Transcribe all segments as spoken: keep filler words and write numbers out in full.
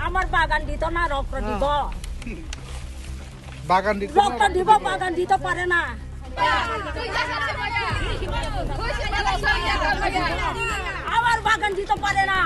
আমার বাগান দিত না, রক্ত দিব। বাগান দিত না, রক্ত রক্ত দিব, দিব। বাগান দিতে পারে না। আমার বাগান দিতে পারে না।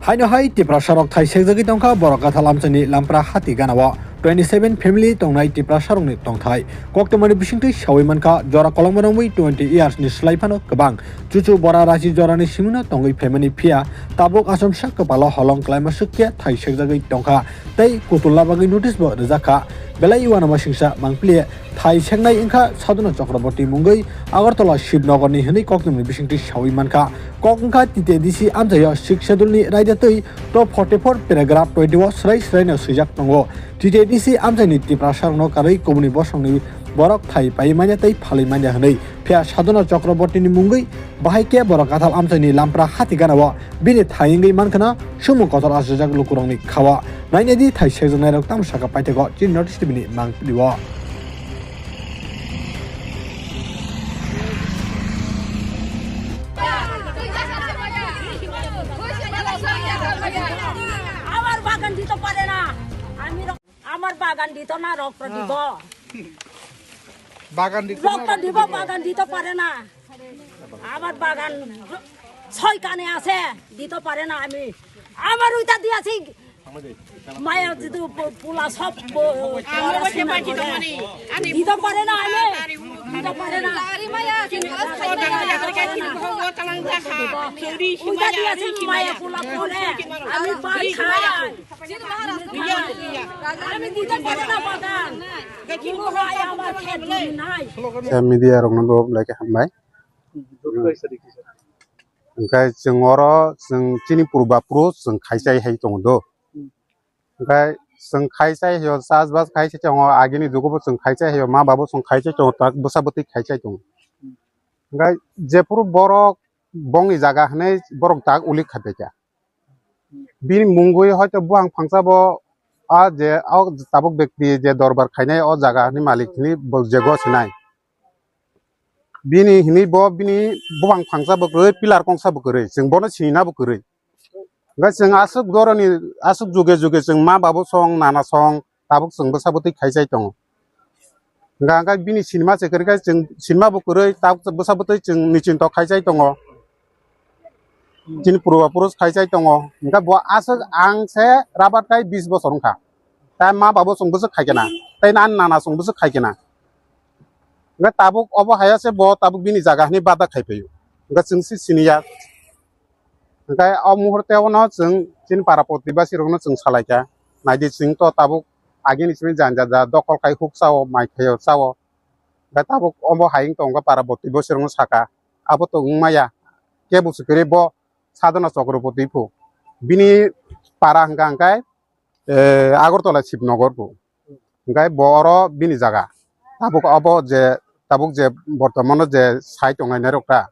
Haino hai Tiprasa rok thai sekjagwi tongkha borok gathal amchaini Lampra hati ganao. Twenty seven family tongnai Tiprasa rokni tongthai. Koktwmani bisingtwi sawi mankha, jora kolokma romwi twenty years ni slai phano kwbang. Chuchu bora rachi jorani simino tongwi phaimani phiya, tabuk achomsa kwpalo holong klaima swkhe thai sekjagwi tongkha tei kutulna bagwi notice bo rwjakha. Belai uanama singsa mangpili thai seknai wngkha Sadhana Chakraborty mungwi Agartala Shibnogorni hwnwi koktwmani bisingtwi sawi mankha. Kok wngkha T T A D C amchaio sixth schedule ni raida twi top forty four paragraph twenty o swrai swraino swijak tongo. T T A D C amchaini Tiprasa rokno karwi kubuni bosongni borok thai pai manya tei phalwi manya hwnwi. Phiya Sadhana Chakraborty ni mungwi bahai khe borok gathal amchaini Lampra hati ganao bini thai wngwi mankhana sumung kotor achajak lukurokni khawa. Nainedi thai sekjaknairok tamo saka paithakgo chini North East T V ni mangpili o. আমার বাগান দিত পারে না। আমি র-, আমার বাগান দিত না, রক্ত দিব। বাগান দিত না, রক্ত রক্ত দিব, দিব। বাগান দিতে পারে না। আমার বাগান ছয় কানে আছে, দিতে পারে না আমি। আমার ওইটা দিয়েছি, মায়া যদি প-, পোলা সব প-, আমার ওইটা বাকি তো মানে, আমি দিতে পারে না আমি, দিতে পারে না। ওইটা দিয়েছি, মায়া পোলা পরে, আমি পাই খাই। আমি দিতে পারে না বাগান। কোনো নাই, আমার খেত জমি নাই। Media rokno bo belai khe hambai. Hwnkhe chwng oro chwng chini purba puro chwng khaichai hai tongo do. Hwnkhe chwng khaichai hai o chas bas khaichai tongo, agini jugo bo chwng khaichai hai o ma babo chwng khaichai tongo, tak bwsa bwtwi khaichai tongo. Hwnkhe jephuru borok bongni jaga hinwi borok tak uli khaiphaikha. Bini mungwi hoito buphang phangsa bo a je o tabuk bekti je dorbar khainai o jaga ni malik hini bo je go sinai. Bini hini bo bini buphang phangsa bo kwrwi, pillar kongsa bo kwrwi, chwng bono sinina bo kwrwi. Hwnkhe chwng aswk doroni aswk juge juge chwng ma babu song nana song tabuk chwng bwsa bwtwi khaichai tongo. Hwnkha hwnkhe bini sinima se kwrwi khe chwng sinima bo kwrwi tabuk bwsa bwtwi chwng nichinto khaichai tongo. Chini purba purus khaichai tongo. Hwnkhe bo aswk ang se rabat kai bis bosor wngkha. Tai ma babu chwng bwswk khaikhe na. Tai ani nana chwng bwswk khaikhe na. Hwnkhe tabuk obo haya se bo tabuk bini jaga hinwi bada khaiphaiyo. Hwnkhe chwng se siniya. Hwnkhe o muhurte ono chwng chini para protibasi rokno chwng salaikha. Naidi chwng to tabuk agini simi janja ja dokhol khai huk chao, mai khaio chao. Hwnkhe tabuk obo hai wng tongkha para protibasi rokno saka. Abo to wng maya. Kebo se kwrwi bo Sadhana Chakraborty phu. Bini para hwnkha hwnkhe eh, Agartala Shibnogor bo. Hwnkhe bo oro bini jaga. Tabuk abo je, tabuk je bortomano je sai tongnai nairok ta.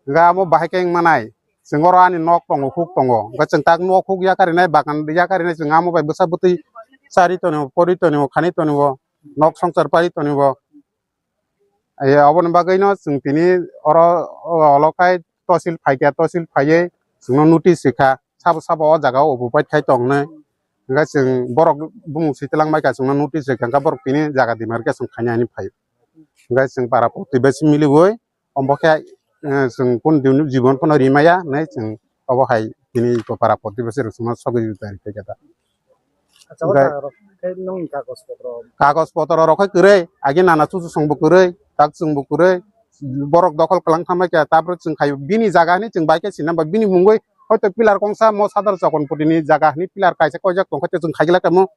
Hwnkhe amo bahai khe wng manai. Chwng oro ani nok tongo, huk tongo. Hwnkhe chwng tak nok huk yakarinai, bagan yakarinai chwng amo bai bwsa bwtwi chari tonio, pori tonio, khani tonio, nok songsar pari tonio. Ai, aboni bagwino chwng tini oro, o, olo khai tosil phaikha, tosil phaiwi chwngno notice rikha, sabo sabo o jaga o obo bai khai tongnai. Hwnkhe chwng borok bumung swi twlang baikha, chwngno notice rikha, hwnkhe borok tini jaga dima rikhe chwng khaina hinwi phai. Hwnkhe chwng para protibasi miliwi, omo khe, eh, chwng kunu din jibon phano rimaya hinwi chwng obo hai tini para protibasi rok chwngno sogwi rikha da. Acha, o Hwnkhe jaga rok khe nongni kagoj potro? Kagoj potro rok khe kwrwi, agi nana chuchu songbo kwrwi, tak chwngbo kwrwi, borok dokhol kwlang thambai kha, tapore chwng khai bini jaga hinwi chwng bai khe sinai ba bini mungwi hoito pillar kongsa mo Sadhana Chakraborty ni jaga hinwi pillar kaisa koijak tong khe chwng khai glak tamo.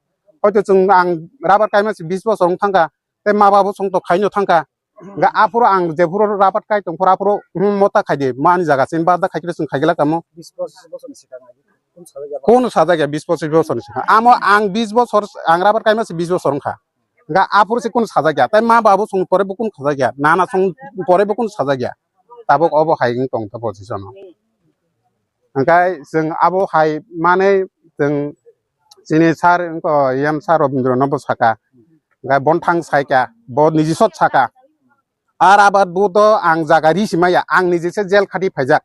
Hoito chwng ang rubber kaima se bis bosor wng thangkha, tei ma babo chwng to khaino thangkha. Hwnkhe aphuru ang jephuru rabat kai tongphuru aphuru, hmm, mota khaidi, mani jaga chini bada khaikhe chwng khaigwlak tamo. Bis bochor, bochorni swkang agi kunu sajak ya? Kunu sajak ya, bis bochor, bochorni swkang. Amo ang bis bochor, ang rabat kaima se bis bochor wngkha. Hwnkhe aphuru se kunu sajak ya, tai ma babu song pore bo kunu sajak ya, nana song pore bo kunu sajak ya. Tabuk obo hai wng tong ta position o. Hwnkhe chwng abo hai manwi chwng chini sir wngkha, E M sir Robindra no bo saka, hwnkhe bono thang saikha, bo niji sot saka. Ar abar bo to ang jaga ri si maya, ang niji se jail khati phaijak.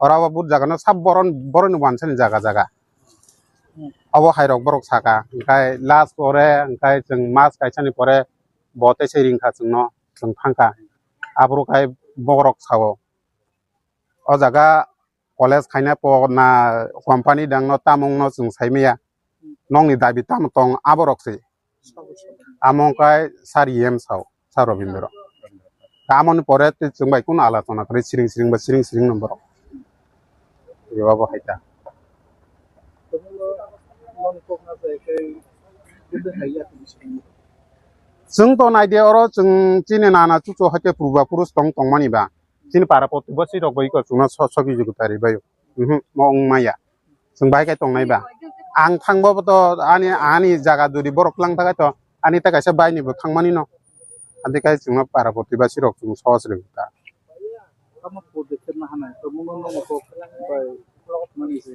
Oro bo but jaga no sab boron, boroni wansani jaga jaga. Abo hai rok borok saka, hingkai last pore, hingkai chwng mas kaisani pore bo tei se ringkha chwngno, chwng thangkha. Aphuru khai borok sao, o jaga college khaina po na company dangno tamungno chwng saimaya, nokni dabi tamo tong aborok se. Amo wngkha sir E M sao, sir Robindra. Tamoni pore tei chwng bai kunu alochona kwrwi siring siring ba siring siring no borok. Ebo bo hai ta. Chwng to naidi oro chwng chini nana chuchu hai khe purba purush tong tongmani ba. Chini para protibasi rok bai kok chwngno so-, soki jugu tari bai. Mhm, mo wng maya. Chwng bai khe tongnai ba. Ang thangbo bo to ani, ani jaga duri borok lang thakai to ani ta kaisa bai ni bo thangmani no. Adi kai chwngno para protibasi rok chwng sohos rwng ta. Tamo pur de khe na hana, to muno no mo kok bai mani se.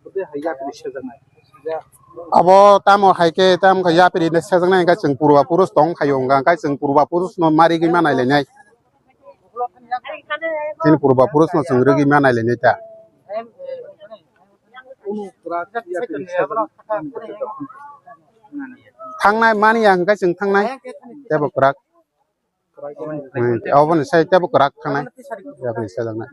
Bode hai yapri sejaknai. Abo tamo hai khe, tamo khe yapri ne sejaknai, hingkhe chwng purba purush tong khayo, hingkhe chwng purba purush no ma rigwi ma nai lainai. Chini purba purush no chwng rigwi ma nai lainai ta. Unu kwrak yapri sejaknai. Thangnai mani ya, hingkhe chwng thangnai. Tebo kwrak. Hmm, oboni sai tebo kwrak thangnai. Yapri sejaknai.